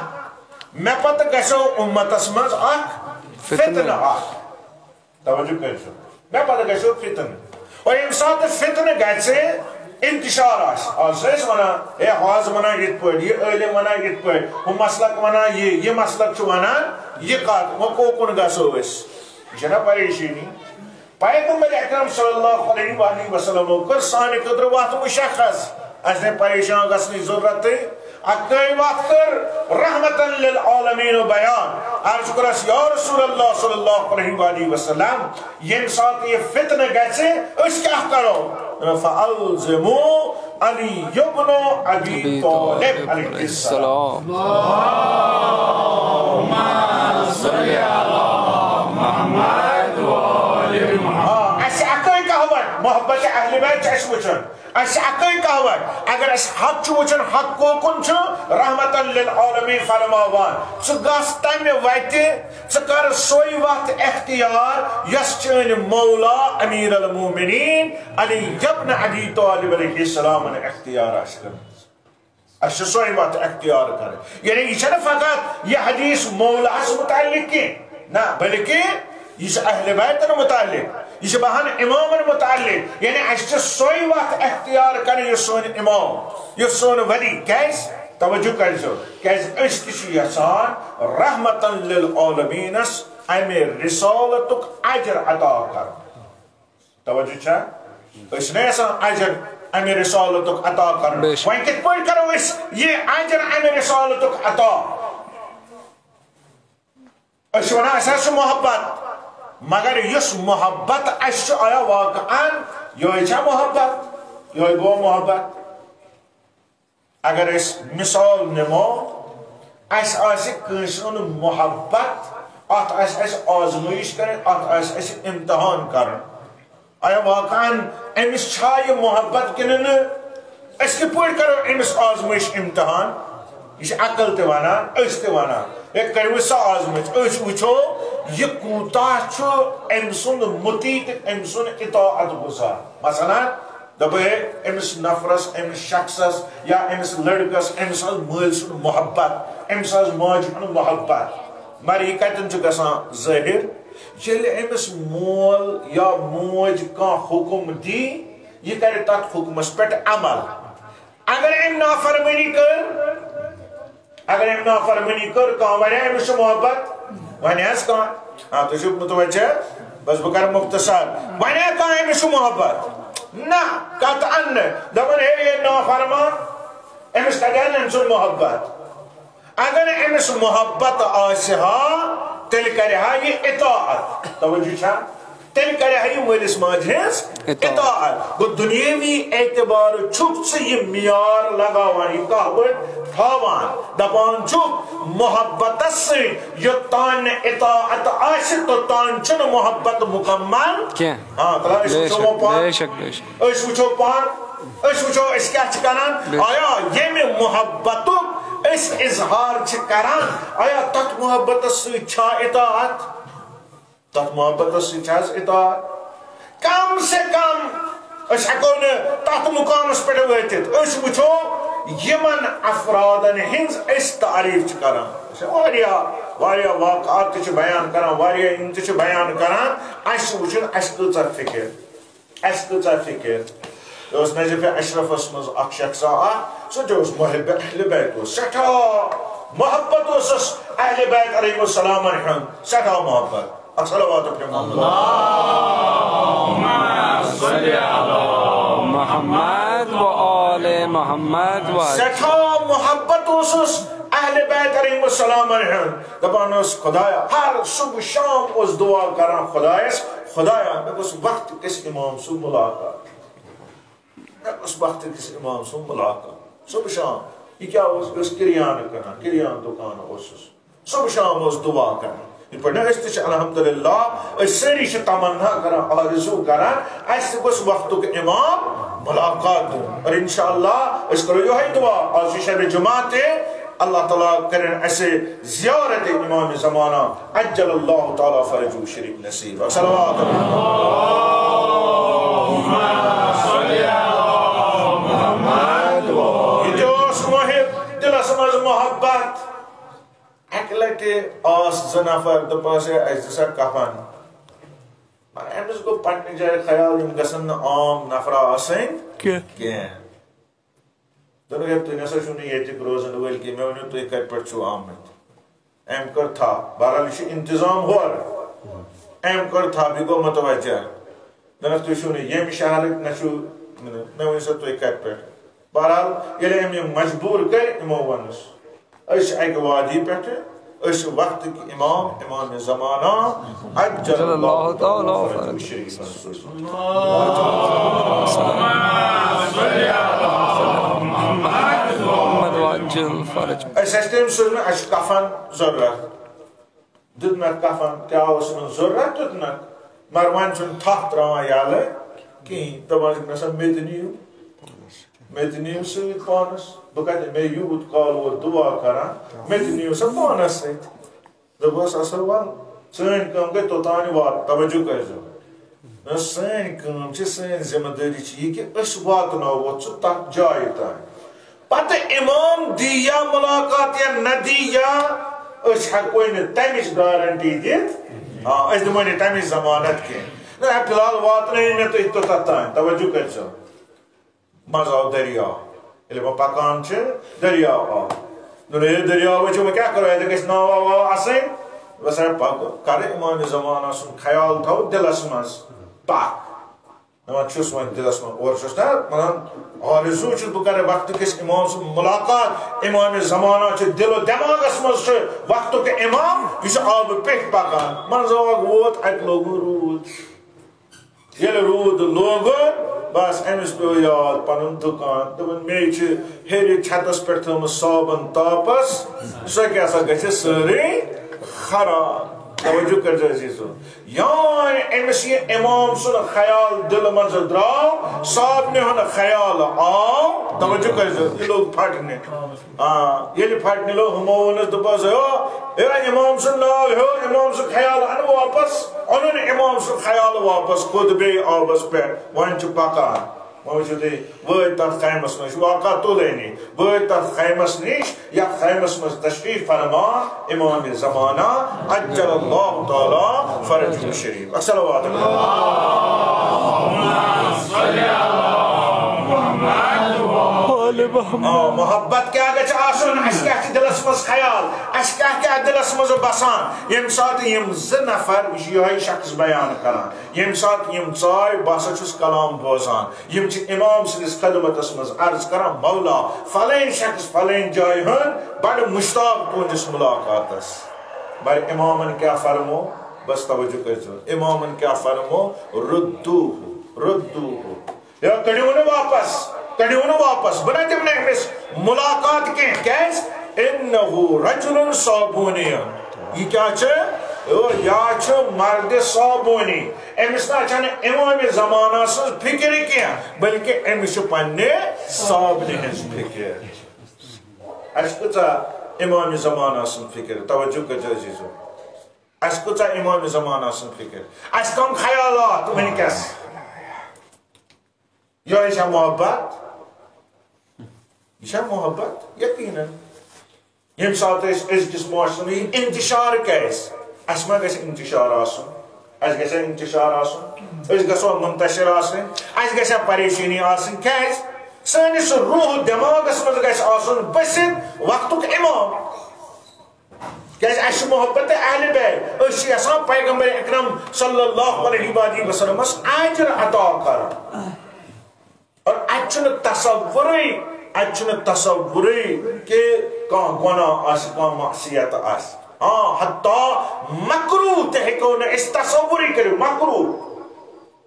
مےٚ پتہٕ گژھو امتس منٛز اکھ فتنہٕ۔ فتنہٕ اکھ۔ توجہ کٔرزیو، مےٚ پتہٕ گژھو فتنہٕ۔ اور ییٚمہِ ساتہٕ فتنہٕ گژھِ، انتشار آسہِ۔ آز چھِ أسۍ ونان، ہے، ہُہ آز ونان یِتھ پٲٹھۍ، یہِ عٲلم ونان یِتھ پٲٹھۍ، ہُہ مسلک ونان یہِ، یہِ مسلک چھُ ونان یہِ کتھ، وۄنۍ کو-، کُن گژھو أسۍ؟ یہِ چھےٚ نا پریشٲنی؟ پیغمبر اکرم صلی اللہ علیہ وآلہ وسلم کٔر سانہِ خٲطرٕ وتھ مشخص۔ اسہِ نے پریشان گژھنٕچ ضرورت تہٕ اکٲے وتھ کٔر رحمتاً للعالمین بیان۔ عرض کوٚرس، یا رسول اللہ صلی اللہ علیہ وآلہ وسلم، ییٚمہِ ساتہٕ یہِ فتنہٕ گژھِ، أسۍ کیٛاہ کرو؟ فَأَلْزِمُوا عَلِيَّ بْنَ أَبِي طَالِبٍ عَلَيْهِ السَّلَامُ۔ آ، اسہِ اکٲے کہوت، محبت اہل بیت چھِ اسہِ وٕچھُن۔ اسہِ اکٲے کہوت، اگر اسہِ حق چھُ وٕچھُن، حق کوکُن چھُ، رحمتاً للعالمین فرماوان، ژٕ گژھ تمہِ وتہِ، ژٕ کر سۄے وتھ اختیار، یۄس چٲنۍ مولا امیر المومنین علی ابن ابی طالب علیہ السلامن اختیار آسہِ کٔرمٕژ۔ اسہِ چھِ سۄے وتھ اختیار کرٕنۍ۔ یعنی، یہِ چھَنہٕ فقط یہِ حدیث مولاہس متعلق کینٛہہ، نہ، بلکہ یہِ چھُ اہل بیتن متعلق، یہِ چھُ بہن امامن متعلق۔ یعنی، اسہِ چھِ سۄے وتھ اختیار کرٕنۍ، یُس سون امام، یُس سون ولی۔ کیازِ؟ توجہ کٔرزیو، کیازِ أسۍ تہِ چھِ یژھان رحمتاً للعالمینس امہِ رسالتُک اجر عطا کرُن۔ توجہ چھا؟ أسۍ چھِنہ یژھان اجر امہِ رسالتُک عطا کرُن۔ بے شک۔ وۄنۍ کِتھ پٲٹھۍ کرو أسۍ یہِ اجر امہِ رسالتُک عطا؟ أسۍ چھِ ونان، اسہِ حظ چھُ محبت، مگر یُس محبت اسہِ چھُ، آیا واقعاً یِہوٚے چھا محبت؟ یِہوٚے گوٚو محبت؟ اگر أسۍ مثال نِمو، اسہِ آسہِ کٲنٛسہِ ہُنٛد محبت، اتھ آسہِ اسہِ آزمٲیش کرٕنۍ، اتھ آسہِ اسہِ امتحان کرُن۔ آیا واقعاً أمِس چھا یہِ محبت کِنہٕ نہٕ؟ أسۍ کِتھ پٲٹھۍ کرو أمِس آزمٲیش امتحان؟ یہِ چھِ عقل تہِ ونان، أسۍ تہِ ونان، ہے، کٔرِو سا آزمٲیش، أسۍ وٕچھو یہِ کوٗتاہ چھُ أمۍ سُنٛد مُطیع تہٕ أمۍ سُنٛد اطاعت گُزار۔ مثلاً، دپو ہے، أمِس نفرس، أمِس شخصس یا أمِس لڑکس، أمِس آسہِ مٲلۍ سُنٛد محبت، أمِس آسہِ ماجہِ ہُنٛد محبت۔ مگر یہِ کتٮ۪ن چھُ گژھان ظٲہِر؟ ییٚلہِ أمِس مول یا موج کانٛہہ حُکم دی، یہِ کرِ تتھ حُکمس پٮ۪ٹھ عمل۔ اگر أمۍ نافرمٲنی کٔر، اگر أمۍ نافرمٲنی کٔر، کانٛہہ ونیٛا أمِس چھُ محبت؟ ونیٛا حظ کانٛہہ؟ آ، تُہۍ چھِو متوجہ؟ بس بہٕ کرٕ مختصر۔ ونیٛا کانٛہہ أمِس چھُ محبت؟ نہ، قطعاً نہٕ۔ دپان، ہے، یہِ نافرمان، أمِس کتہِ آسہِ أمۍ سُنٛد محبت؟ اگر أمِس محبت آسہِ ہا، تیٚلہِ کرِ ہا یہِ اطاعت۔ توجہ چھا؟ تیٚلہِ کرِ ہا یہِ مٲلِس ماجہِ ہٕنٛز اطاعت۔ اطاعت۔ گوٚو، دُنیٲوی اعتبارٕ چھُکھ ژٕ یہِ معیار لگاوان، یہِ کہوت تھاوان، دپان چھُکھ، محبتس سۭتۍ یوٚتام نہٕ اطاعت آسہِ، توٚتام چھُنہٕ محبت مکمل کینٛہہ۔ ہاں، ترٛاو، أسۍ بے وٕچھو شک، وۄنۍ پانہٕ۔ بے شک، بے شک۔ أسۍ وٕچھو پان، أسۍ وٕچھو أسۍ کیٛاہ چھِ کران۔ بے شک۔ آیا ییٚمہِ محبتُک أسۍ اظہار چھِ کران، آیا تتھ محبتس سۭتۍ چھا اطاعت؟ تتھ محبتس سۭتۍ چھا حظ اطاعت؟ کم سے کم أسۍ ہٮ۪کو نہٕ تَتھ مُقامَس پٮ۪ٹھ وٲتِتھ۔ أسۍ وٕچھو یِمَن افرادَن ہٕنٛز أسۍ تعریٖف چھِ کران۔ أسۍ چھِ واریاہ، واریاہ واقعات تہِ چھِ بیان کران، واریاہ یِم تہِ چھِ بیان کران۔ اَسہِ چھُ وٕچھُن اَسہِ کۭژاہ فِکر، اَسہِ کۭژاہ فِکر۔ یہِ اوس نجف اشرفَس منٛز اکھ شخصا اکھ، سُہ تہِ اوس محب اہل بیت، اوس سٮ۪ٹھاہ محبت اوسُس اہل بیت علیہم السلامَن ہُنٛد، سٮ۪ٹھاہ محبت۔ اکھ صلوات پھِرِ محمد۔ اللهم صل على محمد و آل محمد و سٮ۪ٹھاہ محبت اوسُس اہل بیت علیہم السلامَن ہُنٛد۔ دَپان اوس، خدایا، ہر صبح شام اوس دعا کران خدایَس، خدایا، مےٚ گوٚژھ وقت کِس امام سُنٛد ملاقات۔ مےٚ گوٚژھ وقت کِس امام سُنٛد ملاقات۔ صبح شام۔ یہِ کیٛاہ اوس؟ یہِ اوس کِریانہٕ کٕنان، کِریانہٕ دُکان اوسُس۔ صبح شام اوس دعا کران۔ یِتھ پٲٹھۍ نہ أسۍ تہِ چھِ الحمدللہ، أسۍ سٲری چھِ تمنا کران، آرزو کران، اَسہِ تہِ گوٚژھ وقتُک امام ملاقات دیُن۔ اور انشاءاللہ أسۍ کرو یِہوٚے دعا، آز چھِ شبِ جمعہ تہِ، اللہ تعالیٰ کٔرِن اَسہِ زیارت امام زمانہ عجل اللہ تعالیٰ فرجہ شریف نصیب۔ صلوات۔ یہِ تہِ اوس محب، دِلس منٛز محبت۔ اَکہِ لَٹہِ آس زٕ نفر، دوٚپہَس، "ہے، اَسہِ دِ سا کفن۔" مگر أمِس گوٚو پننہِ جایہِ خیال، یِم گژھن نہٕ عام نفرا آسٕنۍ کینٛہہ۔ کینٛہہ۔ دوٚپُن، "ہے، تُہۍ نسا چھِو نہٕ ییٚتِکۍ روزن وٲلۍ کینٛہہ، مےٚ ؤنِو، تُہۍ کَتہِ پٮ۪ٹھ چھِو آمٕتۍ؟" أمۍ کٔر تھپھ۔ بہرحال، یہِ چھُ انتظام ہورٕ۔ أمۍ کٔر تھپھ، یہِ گوٚو متوجہ۔ دوٚپنَس، "تُہۍ چھِو نہٕ ییٚمہِ شہرٕکۍ، نہ چھِو، مےٚ ؤنِو سا، تُہۍ کَتہِ پٮ۪ٹھ؟" بہرحال، ییٚلہِ أمۍ یِم مجبوٗر کٔرۍ، یِمو ووٚنُس، "أسۍ چھِ اَکہِ وادی پٮ۪ٹھٕ، أسۍ چھِ وقتٕکۍ امام، امام زمانہ، عجل اللہ تعالیٰ فرجہ شریف۔" محمد وعجل فرج۔ أسۍ ٲسۍ تٔمۍ سوٗزمٕتۍ، اَسہِ چھُ کفن ضروٗرت۔ دیُتنَکھ کفن، کیٛاہ اوس یِمن ضروٗرت دیُتنَکھ، مگر وۄنۍ چھُنہٕ تھپھ ترٛاوان یَلہٕ کِہیٖنۍ۔ دَپان چھُکھ، "نہ سا، مےٚ تہِ نِیِو، مےٚ تہِ نِیِو سۭتۍ پانَس، بہٕ کَتہِ، مےٚ یوٗت کال ووت دُعا کران، مےٚ تہِ نِیِو سا پانَس سۭتۍ۔" دوٚپُس، "اَصٕل وَن، سٲنۍ کٲم گٔے توٚتانۍ واتہٕ، توجہ کٔرۍزیو۔" نہ، سٲنۍ کٲم چھِ، سٲنۍ ذمہٕ دٲری چھِ یہِ کہِ أسۍ واتناوو ژٕ تَتھ جایہِ تام۔ پتہٕ امام دی یا ملاقات یا نہ دی یا، أسۍ ہٮ۪کوے نہٕ تَمِچ گارنٹی دِتھ۔ آ، أسۍ دِمو نہٕ تَمِچ ضمانت کینٛہہ۔ نہ، فی الحال واتنٲیِو مےٚ تُہۍ توٚتَتھ تام، توجہ کٔرۍزیو۔ منٛزٕ آو دٔریاو۔ ییٚلہِ وۄنۍ پَکان چھِ، دٔریاو آو۔ دوٚپُن، "ہے دٔریاو، وۄنۍ چھِ، وۄنۍ کیٛاہ کَرو؟ اَتہِ گژھِ ناوا واوا آسٕنۍ۔ بَس ہے، پَکو۔" کَرٕ امام زمانہ سُنٛد خیال، تھاوو دِلَس منٛز۔ پَکھ۔ دَپان چھُس وۄنۍ دِلَس منٛز، اورٕ چھُس نہ وَنان، آرزوٗ چھُس بہٕ کَرٕ وقتہٕ کِس امام سُنٛد ملاقات۔ امام زمانہ چھُ دِل و دٮ۪ماغَس منٛز، چھُ وقتُک امام، یہِ چھُ آبہٕ پیٚٹھۍ پَکان۔ منٛزٕ باگ ووت، اَتہِ لوگُن روٗد۔ ییٚلہِ روٗد لوگُن، بَس أمِس پیوٚو یاد پَنُن دُکان۔ دوٚپُن، "مے چھِ ہیٚرِ چھَتَس پٮ۪ٹھ تھٲومٕژ صابَن تاپَس، سۄ کیٛاہ سا گژھِ سٲرٕے خراب۔" توجہ کٔرۍزیو عزیٖزو۔ یان أمِس یہِ امام سُنٛد خیال دِلہٕ منٛزٕ درٛاو، صابنہِ ہُنٛد خیال آو، توجہ کٔرۍزیو، یہِ لوٚگ پھٹنہِ۔ آ، ییٚلہِ پھٹنہِ لوٚگ، ہُمو ووٚنُس، دوٚپُس، "ہیو، ہے، امام سُنٛد ناو ہیوٚر، امام سُنٛد خیال اَن واپس۔" اوٚنُن امام سُنٛد خیال واپس، کھوٚت بیٚیہِ آبس پٮ۪ٹھ، وۄنۍ چھُ پکان۔ وۄنۍ وٕچھِو تُہۍ، وٲتۍ تتھ خیمس منٛز، یہِ چھُ واقعہ تُلٲنی، وٲتۍ تتھ خیمس نِش، یتھ خیمس منٛز تشریف فرما امام زمانہ عجل اللہ تعالیٰ فرجہ شریف۔ الصلوات۔ آ، محبت کیٛاہ گژھِ آسُن، اَسہِ کیٛاہ چھِ دِلَس منٛز خیال، اَسہِ کیٛاہ کیٛاہ دِلَس منٛز بَسان۔ ییٚمہِ ساتہٕ یِم زٕ نفر، یہِ چھُ یِہوٚے شخص بیان کران، ییٚمہِ ساتہٕ یِم ژاے، بہٕ ہسا چھُس کلام بوزان، یِم چھِ اِمام سٕنٛدِس خدمتَس منٛز عرض کران، "مولا، فلٲنۍ شخص فلٲنۍ جایہِ ہُنٛد بڑٕ مُشتاق تُہٕنٛدِس مُلاقاتَس۔" مگر اِمامَن کیٛاہ فرمو؟ بس توجہ کٔرۍزیو، اِمامَن کیٛاہ فرمو؟ "ردوہ، ردوہ۔" یا کٔڑِو نہٕ واپس، کٔڑِو نہٕ واپس، بہٕ نہ دِمہٕ نہٕ أمِس مُلاقات کینٛہہ۔ کیٛازِ؟ "انہ رجل صابونی۔" یہِ کیٛاہ چھُ؟ او، یا چھُ مرد صابونی۔ أمِس نہ چھَنہٕ امام زمانہ سٕنٛز فکر کینٛہہ، بلکہ أمِس چھِ پننہِ صابنہِ ہٕنٛز فکر۔ اَسہِ کۭژاہ امام زمانہ سٕنٛز فکر؟ توجہ کٔرۍزیو عزیزو، اَسہِ کۭژاہ امام زمانہ سٕنٛز فکر؟ اَسہِ کم خیالات وٕنکیٚس؟ یہے چھا محبت؟ یہِ چھا محبت؟ یقیناً۔ ییٚمہِ ساتہٕ أسۍ أزکِس معاشرس منٛز یہِ انتشار کیٛازِ؟ اَسہِ ما گژھِ انتشار آسُن؟ اَسہِ گژھِ انتشار آسُن؟ أسۍ گژھو منتشر آسٕنۍ؟ اَسہِ گژھِ پریشٲنی آسٕنۍ؟ کیٛازِ؟ سٲنِس روح دٮ۪ماغس منٛز گژھِ آسُن بٔسِتھ وقتُک امام۔ کیٛازِ اَسہِ چھُ محبت اہل بیت، أسۍ چھِ یژھان پیغمبر اکرم صلی اللہ علیہ وآلہ وسلمس اجر عطا کرُن۔ اور اتہِ چھُنہٕ تصورٕے، اتہِ چھُنہٕ تصورٕے کہِ کانٛہہ گۄناہ آسہِ، کانٛہہ معصیت آسہِ۔ ہاں، حتیٰ مکروہ تہِ ہیٚکو نہٕ أسۍ تصورٕے کٔرِتھ، مکروہ۔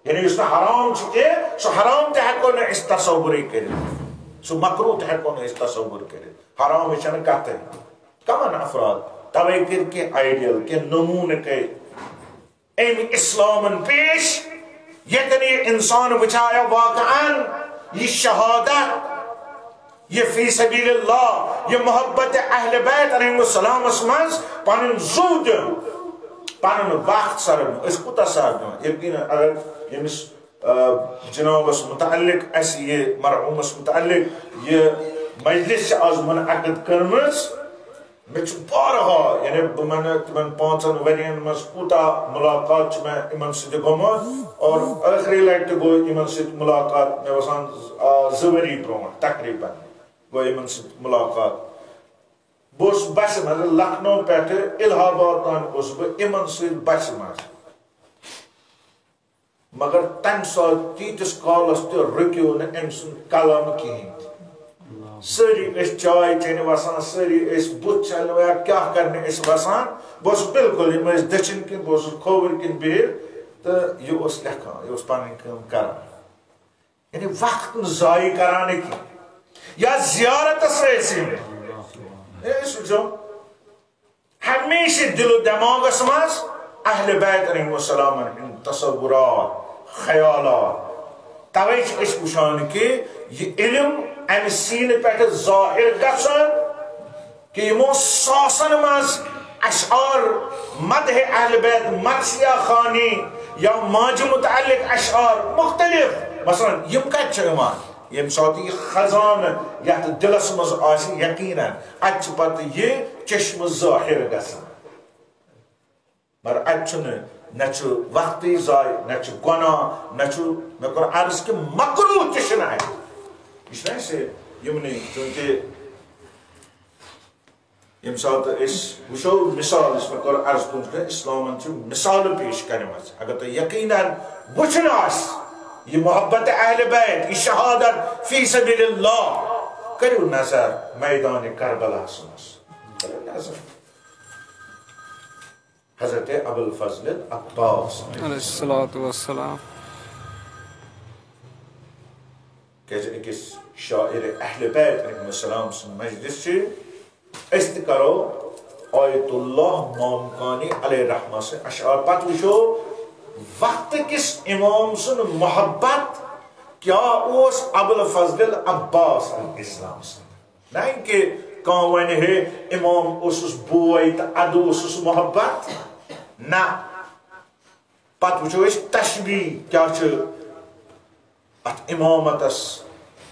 یعنی یُس نہٕ حرام چھُ کینٛہہ، سُہ حرام تہِ ہیٚکو نہٕ أسۍ تصورٕے کٔرِتھ، سُہ مکروہ تہِ ہیٚکو نہٕ أسۍ تصور کٔرِتھ۔ حرامٕچ چھَنہٕ کتھٕے۔ کمن افراد؟ توے کٔرۍ کینٛہہ آیڈیل، کینٛہہ نموٗنہٕ کٔرۍ أمۍ اسلامن پیش، ییٚتٮ۪ن یہِ انسان وٕچھایہ واقعاً یہِ شہادت، یہِ فی سبیل اللہ، یہِ محبت اہل بیت علیہم السلامس منٛز پنُن زُو دیُن، پنُن وقت سرن۔ أسۍ کوٗتاہ سر دِوان؟ یقیناً اگر ییٚمِس، آ، جنابس متعلق، اسہِ یہِ مرحومس متعلق یہِ مجلس چھِ آز منعقد کٔرمٕژ، مےٚ چھُ بارہا، یعنی بہٕ وَنہٕ تِمن پانٛژن ؤرین منٛز کوٗتاہ مُلاقات چھُ مےٚ یِمن سۭتۍ گوٚمُت، اور ٲخری لٹہِ تہِ گوٚو یِمن سۭتۍ مُلاقات، مےٚ باسان، آ، زٕ ؤری برونٛٹھ تقریباً گوٚو یِمن سۭتۍ مُلاقات۔ بہٕ اوسُس بسہِ منٛز، لکھنؤ پٮ۪ٹھٕ الہ آباد تام اوسُس بہٕ یِمن سۭتۍ بسہِ منٛز۔ مگر تمہِ ساتہٕ تیٖتِس کالس تہِ رُکیو نہٕ أمۍ سُنٛد قلم کِہیٖنۍ تہِ۔ سٲری ٲسۍ چاے چیٚنہِ وسان، سٲری ٲسۍ بُتھ چھلنہِ یا کیٛاہ کرنہِ ٲسۍ وسان۔ بہٕ اوسُس بالکل، یِم ٲسۍ دٔچھِنۍ کِنۍ، بہٕ اوسُس کھووٕرۍ کِنۍ بِہِتھ تہٕ یہِ اوس لیکھان، یہِ اوس پنٕنۍ کٲم کران۔ یعنی وقت نہٕ ضایع کران کینٛہہ۔ یا زیارتس ٲسۍ یِم۔ ہے، سُہ چھُ ہمیشہ دل و دماغس منٛز اہل بیت علیہم السلامن ہٕنٛدۍ تصورات، خیالات۔ توے چھِ أسۍ وٕچھان کہِ یہِ علم امہِ سیٖنہٕ پٮ۪ٹھٕ ظٲہر گژھان کہِ یِمو ساسن منٛز اشعار مدح اہل بیت، مرثیہ خوانی یا ماجہِ متعلق اشعار مختلف، مثلاً یِم کتہِ چھِ یِوان؟ ییٚمہِ ساتہٕ یہِ خزانہٕ یتھ دلس منٛز آسہِ، یقیناً اتہِ چھُ پتہٕ یہِ چشمہٕ ظٲہر گژھان۔ مگر اتہِ چھُنہٕ، نہ چھُ وقتٕے ضایع، نہ چھُ گۄناہ، نہ چھُ، مےٚ کوٚر عرض کہِ مکروہ تہِ چھُنہٕ اتہِ۔ یہِ چھُنہٕ اَسہِ یِمنٕے، چوٗنٛکہِ ییٚمہِ ساتہٕ أسۍ وٕچھو مثال، یُس مےٚ کوٚر عرض، تُہُنٛد چھُ اسلامن چھِ مثالہٕ پیش کرِمژٕ۔ اگر تۄہہِ یقیناً وٕچھُن آسہِ یہِ محبت اہل بیت، یہِ شہادت فی سبیل اللہ، کٔرِو نظر میدان کربلاہس منٛز۔ کٔرِو نظر۔ حضرت ابوالفضل عباس علیہ الصلوۃ والسلام۔ کیازِ أکِس شاعر اہل بیت علیہ السلام سُنٛد مجلس چھِ، أسۍ تہِ کرو آیت اللہ مامکانی علیہ رحمہ سٕنٛدۍ اشعار۔ پتہٕ وٕچھو وقت کِس امام سُنٛد محبت کیٛاہ اوس ابوالفضل عباس علیہ السلام سُنٛد۔ نہ کہ کانٛہہ ونہِ ہے امام اوسُس بوے تہٕ ادٕ اوسُس محبت۔ نہ۔ پتہٕ وٕچھو أسۍ تشبیہ کیٛاہ چھُ اتھ امامتس،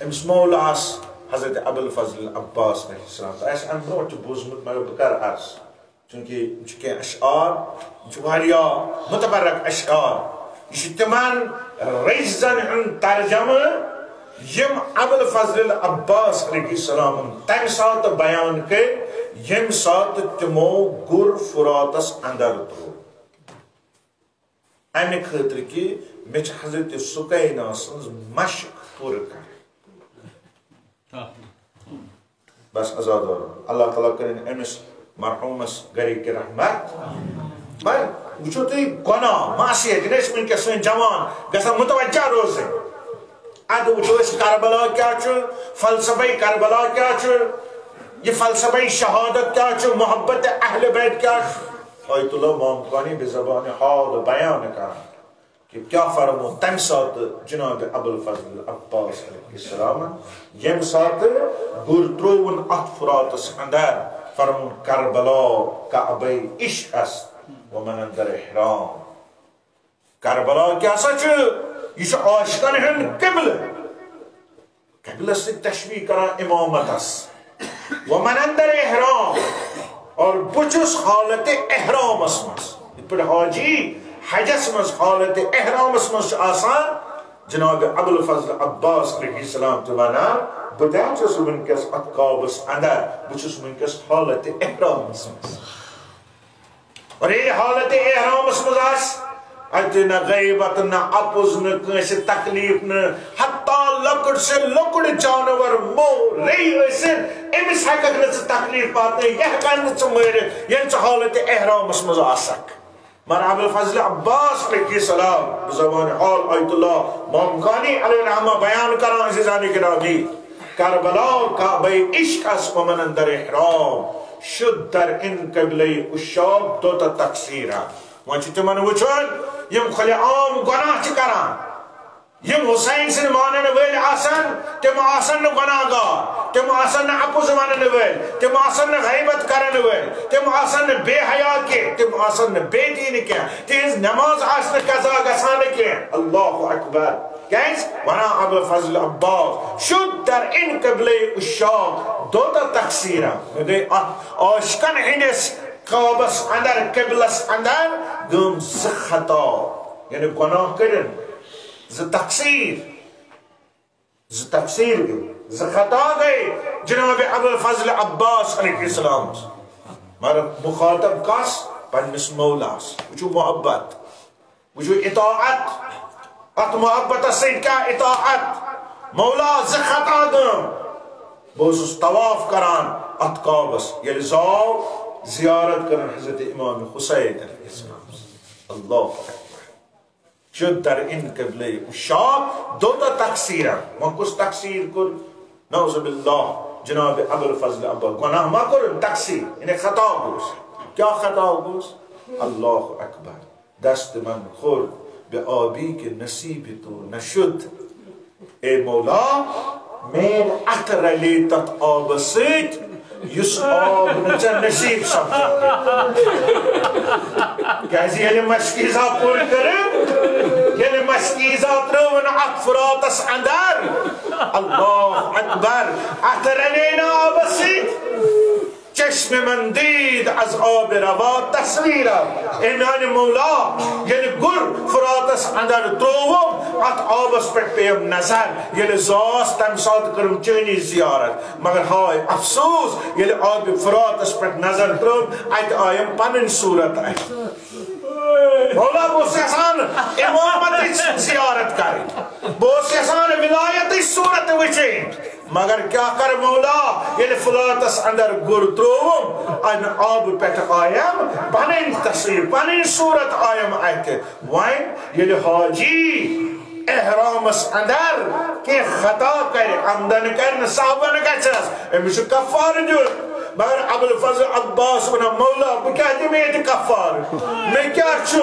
أمِس مولاہس حضرت ابوالفضل عباس علیہ السلام۔ تۄہہِ آسہِ امہِ برونٛٹھ تہِ بوٗزمُت، مگر بہٕ کرٕ عرض، چوٗنٛکہِ یِم چھِ کینٛہہ اشعار، یِم چھِ واریاہ متبرک اشعار۔ یہِ چھُ تِمن رٔزۍ زن ہُنٛد ترجمہٕ، یِم ابوالفضل عباس علیہ السلامن تمہِ ساتہٕ بیان کٔرۍ، ییٚمہِ ساتہٕ تِمو گُر فراتس اندر تروو۔ امہِ خٲطرٕ کہِ مےٚ چھِ حضرت سکینہ سٕنٛز مشق پوٗرٕ کرٕنۍ۔ بس عزادارو، اللہ تعالیٰ کٔرِن أمِس مرحوٗمس گرِکۍ رحمت۔ وۄنۍ وٕچھِو تُہۍ، گۄناہ، معصیت، یہِ نہٕ أسۍ وٕنکیٚس سٲنۍ جوان گژھن متوجہ روزٕنۍ۔ ادٕ وٕچھو أسۍ کربلا کیٛاہ چھُ، فلسفہ کربلا کیٛاہ چھُ، یہِ فلسفہ شہادت کیٛاہ چھُ، محبت اہل بیت کیٛاہ چھُ۔ آیت اللہ مامکانی بے زبان حال بیان کران۔ کہ کیا فرمو تمہ ساتہٕ جناب ابوالفضل عباس علیہ السلامن، یمہ ساتہٕ گُر ترووُن اتھ فراتس اندر، فرمون کربلا کعبہ عشق است و من اندر احرام۔ کربلا کیا سا چھ؟ یہ چھ عاشقن ہند قبلہ۔ قبلس سۭتۍ تشبیہ کران امامتس۔ ومن اندر احرام، اور بہٕ چھُس حالت احرامس منٛز۔ یِتھ پٲٹھۍ حاجی حجس منٛز حالت احرامس منٛز چھُ آسان، جناب ابوالفضل عباس علیہ السلام تہِ ونان، بہٕ تہِ چھُس وٕنکیٚس اتھ کعبس اندر، بہٕ چھُس وٕنکیٚس حالت احرامس منٛز۔ اور ییٚلہِ حالت احرامس منٛز آسہِ، اتہِ نہ غیبت، نہ اپُز، نہ کٲنٛسہِ تکلیف، نہ حتی لۄکُٹ سے لۄکُٹ جانور مورے ٲسِن، أمِس ہٮ۪ککھ نہٕ ژٕ تکلیف واتنٲوِتھ، یہِ ہٮ۪کن نہٕ ژٕ مٲرِتھ، ییٚلہِ ژٕ حالت احرامس منٛز آسکھ۔ مگر ابوالفضل عباس علیہ السلام، بزبان حال آیت اللہ مامکانی علیہ الرحمہ بیان کران، عزیزان گرامی، کربلا کعبہ عشقس ومن اندر احرام شد در این قبلہ عشاق دو تا تقصیرہ۔ وۄنۍ چھُ تِمن وٕچھُن، یِم کھُلہِ عام گۄناہ چھِ کران، یِم حسین سٕنٛدۍ مانن وٲلۍ آسن، تِم آسن نہٕ گۄناہ گار، تِم آسن نہٕ اپُز ونن وٲلۍ، تِم آسن نہٕ غیبت کرن وٲلۍ، تِم آسن نہٕ بے حیا کینٛہہ، تِم آسن نہٕ بے دین کینٛہہ، تِہنٛز نماز آسہِ نہٕ قضا گژھان کینٛہہ۔ اللہ اکبر۔ کیازِ؟ ونان ابوالفضل عباس، شد در این قبلہ عشاق دو تا تقصیرہ۔ مےٚ گٔے اتھ عاشقن ہٕنٛدِس کعبس اندر، قبلس اندر گٔم زٕ خطا، یعنی گۄناہ کٔرِن، زٕ تقصیر، زٕ تقصیر گٔے، زٕ خطا گٔے جناب ابوالفضل عباس علیہ السلام۔ مگر مخاطب کس؟ پننِس مولاس۔ وٕچھِو محبت، وٕچھِو اطاعت، اتھ محبتس سۭتۍ کیٛاہ اطاعت۔ مولا، زٕ خطا گٔم۔ بہٕ اوسُس طواف کران اتھ کعبس، ییٚلہِ زاو زیارت کرن حضرت امام حسین علیہ السلام۔ اللہ اکبر۔ شد در این قبلہ عشاق دو تا تقصیرہ۔ وۄنۍ کُس تقصیر کوٚر؟ نعوذ باللہ، جناب ابوالفضل عباس۔ گۄناہ ما کوٚرُن؟ تقصیر، یعنی خطا گوٚوُس۔ کیٛاہ خطا گوٚوُس؟ اللہ اکبر۔ دست من خورد به آبی که نصیب تو نشد۔ اے مولا، میٲنۍ اتھٕ رلے تتھ آبس سۭتۍ، یُس آب نہٕ ژےٚ نصیب سپدُن۔ کیازِ ییٚلہِ مشکیزہ پوٗرٕ کٔرٕن، ییٚلہِ مشکیزہ ترٲوٕن اتھ فراتس اندر، اللہ اکبر، اتھٕ رلے نہٕ آبس سۭتۍ۔ چشم من دید از آب روا تصویرا۔ اے میانہِ مولا، ییٚلہِ گُر فراتس اندر ترووُم، اتھ آبس پٮ۪ٹھ پیٚیَم نظر، ییٚلہِ زاس، تمہِ ساتہٕ کٔرٕم چٲنی زیارت۔ مگر ہاے افسوس، ییٚلہِ آبِ فراتس پٮ۪ٹھ نظر ترٲو، اتہِ آیم پنٕنۍ صورت اتھِ۔ مولا، بہٕ اوسُس یژھان امامتٕچ زیارت کرٕنۍ، بہٕ اوسُس یژھان ولایتٕچ صورت وٕچھِنۍ۔ مگر کیٛاہ کر مولا، ییٚلہِ فراتس اندر گُر ترووُم، امہِ آبہٕ پٮ۪ٹھ آیم پنٕنۍ تصویر، پنٕنۍ صورت آیم اتھِ۔ وۄنۍ ییٚلہِ حاجی احرامس اندر کینٛہہ خطا کرِ، عمدن کرِ نہٕ، سہون گژھٮ۪س، أمِس چھُ کفارٕ دیُن۔ مگر ابوالفضل عباس ونان، مولا، بہٕ کیٛاہ دِمہٕ ییٚتہِ کفارٕ؟ مےٚ کیٛاہ چھُ؟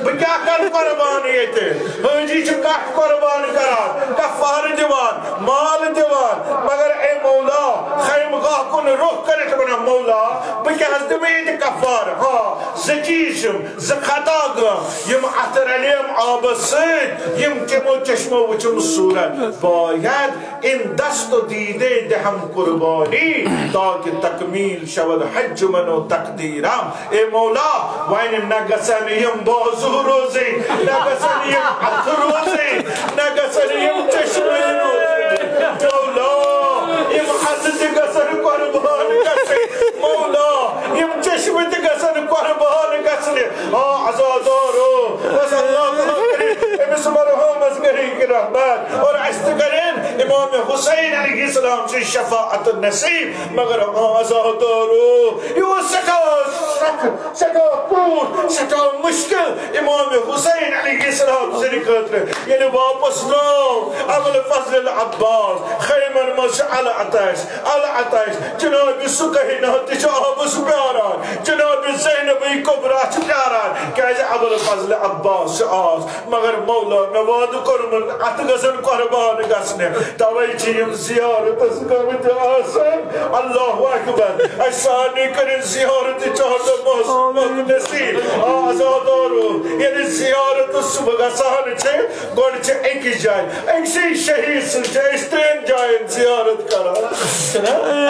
بہٕ کیٛاہ کرٕ قربان ییٚتہِ؟ حٲجی چھِ کٹھ قربان کران، کفارٕ دِوان، مال دِوان، مگر اے مولا، خیمگاہ کُن رخ کٔرِتھ ونان، مولا، بہٕ کیٛاہ حظ دِمہٕ ییٚتہِ کفارٕ؟ ہاں، زٕ چیٖز چھِم، زٕ خطا گٔم، یِم اتھٕ رلیم آبس سۭتۍ، یِم تِمو چشمو وٕچھِم صورت۔ باید این دست و دیده دهم قربانی، تاکہ تکمیل شود حج من و تقدیرم۔ اے مولا، وۄنۍ نہ گژھن یِم بازو روزٕنۍ، نہ گژھن یِم اتھٕ روزٕنۍ، نہ گژھن یِم چشمے روزٕنۍ۔ مولا، یِم اتھٕ تہِ گژھن قربان گژھٕنۍ۔ مولا، یِم چشمہٕ تہِ گژھن قربان گژھنہِ۔ آ عزادارو، بس اللہ تعالیٰ کٔرِنۍ أمِس مرحوٗمس کٔرِنۍ رحمت اور اسہِ تہِ کٔرِنۍ امام حسین علیہ السلام سٕنٛز شفاعت نصیب۔ مگر آ عزادارو، یہِ اوس سٮ۪ٹھاہ سخت، سٮ۪ٹھاہ کوٗر، سٮ۪ٹھاہ مُشکِل امام حسین علیہ السلام سٕنٛدِ خٲطرٕ۔ ییٚلہِ واپس درٛاو ابوالفضل العباس، خیمن منٛز چھُ العطش، العطش، جناب سکینہ تہِ چھِ آبس پیاران، جناب زینبٕے کبریٰ چھِ پیاران، کیازِ ابوالفضل عباس چھُ آز۔ مگر مولا، مےٚ وعدٕ کوٚرمُت، اتھ گژھن قربان گژھنہِ، توے چھِ یِم زیارتس گٔمٕتۍ آسان۔ اللہ اکبر۔ اسہِ سارنٕے کٔرِن زیارت چہلمس نصیب۔ آ، عزادارو، ییٚلہِ زیارت صبح گژھان چھِ، گۄڈٕ چھِ أکِس جایہِ، أکسٕے شہیٖد سٕنٛز چھِ أسۍ ترٛٮ۪ن جاین زیارت کران۔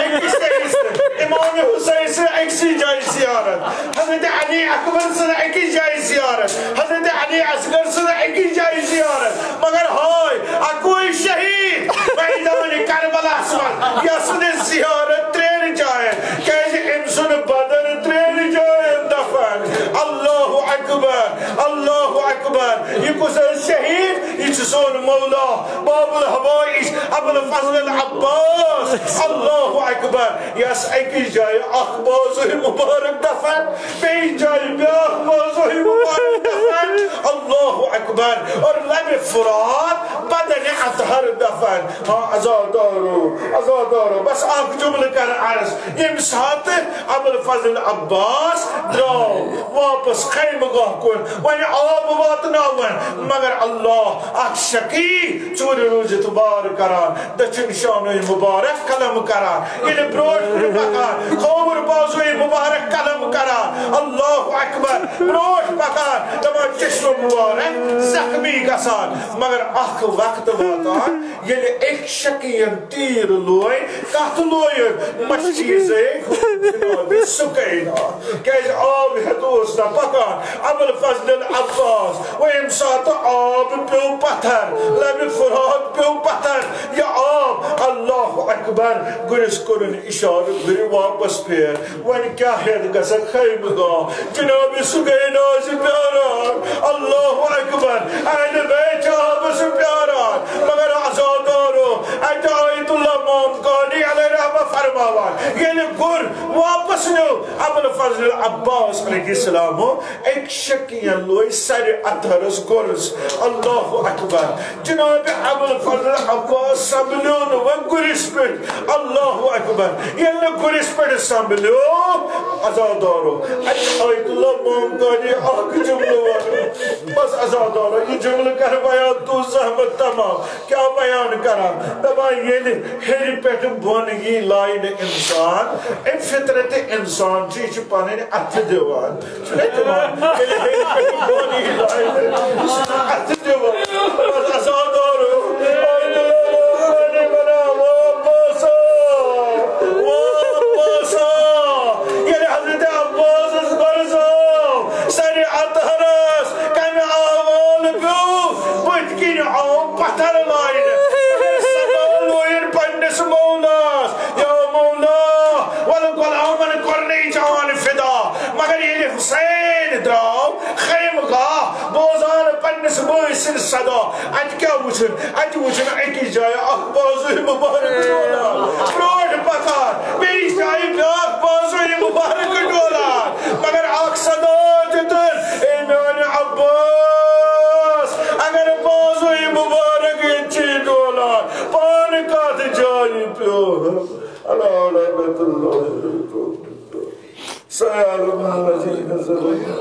أکِس شہیٖد سٕنٛز، امام حسین سٕنٛز أکسٕے جایہِ زیارت، حضرت علی اکبر سٕنٛز أکِس جایہِ زیارت، حضرت علی اصغر سٕنٛز أکِس جایہِ زیارت۔ مگر ہاے، اکوے شہیٖد میدان کربلاہس منٛز، یس نہٕ زیارت ترٛٮ۪ن جاین، کیازِ أمۍ سُنٛد بدن ترٛٮ۪ن جاین دفن۔ اللہ اکبر، اللہ اکبر۔ یہِ کُس حظ شہیٖد؟ یہِ چھُ سون مولا، باب الحوائج، ابوالفضل العباس۔ اللہ اکبر۔ یس أکِس جایہِ اکھ بازوی مبارک دفن، بیٚیہِ جایہِ بیٛاکھ بازوی مبارک دفن۔ اللہ اکبر۔ اور لبِ فرات بدنِ اطہر دفن۔ ہاں، عزادارو، عزادارو، بس اکھ جملہٕ کرٕ عرض۔ ییٚمہِ ساتہٕ ابوالفضل عباس درٛاو واپس خیمہٕ گاہ کُن، وۄنۍ آب واتناوُن، مگر اللہ، اکھ شقی ژوٗرِ روٗزِتھ وار کران، دٔچھُن شانوے مبارک قلم کران، ییٚلہِ برٛونٛٹھ کُن پکان، کھووُر بازوے مبارک قلم کران۔ اللہ اکبر۔ برٛونٛٹھ پکان، دپان چشمہٕ مبارک زخمی گژھان۔ مگر اکھ وقت واتان، ییٚلہِ أکۍ شقیَن تیٖر لوے، کتھ لویُن؟ مشکیزے جناب سکینہ۔ کیازِ آب ہیٚتھ اوس نہ پکان۔ ابوالفضل العباس، وۄنۍ ییٚمہِ ساتہٕ آب پیوٚو پتھر، لبِ فرات پیوٚو پتھر، یہِ آب، اللہ اکبر، گُرِس کوٚرُن اشارٕ، گُرِ واپس پھیر۔ وۄنۍ کیٛاہ ہٮ۪تھ گژھکھ خیمہٕ گاہ؟ جناب سکینہ چھِ پیاران۔ اللہ اکبر۔ اہل بیت چھِ آبس پیاران۔ مگر عزادارو، اتہِ آیت اللہ مام قانی علیہ رحمہ فرماوان، ییٚلہِ گُر واپس نیوٗ ابوالفضل عباس علیہ السلامو، أکۍ شقیَن لوے سرِ اطہرس گُرس۔ اللہ اکبر۔ جناب ابوالفضل عباس سنبھلیو نہٕ وۄنۍ گُرِس پٮ۪ٹھ۔ اللہ اکبر۔ ییٚلہِ نہٕ گُرِس پٮ۪ٹھ سنبھلیو، عزادارو، اتہِ آیت اللہ مام قانی اکھ جملہٕ وَنان۔ بس عزادارو، یہِ جملہٕ کر بیان، تُہنٛز زحمت تمام۔ کیٛاہ بیان کران؟ دپان، ییٚلہِ ہیٚرِ پٮ۪ٹھ بۄن یی لاینہٕ انسان، أمۍ فطرت انسان چھُ، یہِ چھُ پنٕنۍ اتھٕ دِوان۔ چھُنہ دِوان؟ ییٚلہِ ہیٚرِ پٮ۪ٹھ بۄن یی لاینہٕ، یہِ چھُ اتھٕ دِوان۔ بس عزادارو، واپس آ، واپس آ۔ ییٚلہِ حضرت عباسس گۄڈٕ زاو سرِ اطہرس، کمہِ آوال پیوٚو؟ بٕتھِ کِنۍ آو پتھر لاینہٕ۔ مگر صدا لویِن پننِس مولاس، یا مولا، ولہٕ غلامن کوٚرنے جان فدا۔ مگر ییٚلہِ حسین درٛاو خیمہٕ گاہ، بوزان پننِس بٲے سٕنٛز صدا، اتہِ کیٛاہ وُچھُن؟ اتہِ وُچھُن أکِس جایہِ اکھ بازوی مبارک ڈولان، برٛونٛٹھ پکان، بیٚیِس جایہِ بیٛاکھ بازوی مبارک ڈولان۔ مگر اکھ صدا دِتُن، اے میانہِ عباس، اگر بازوی مبارک ییٚتہِ چھِ ڈولان، پانہٕ کتھ جایہِ پیوٚو؟ الا رحمت اللہ۔ صلی اللہ علیہ وسلم۔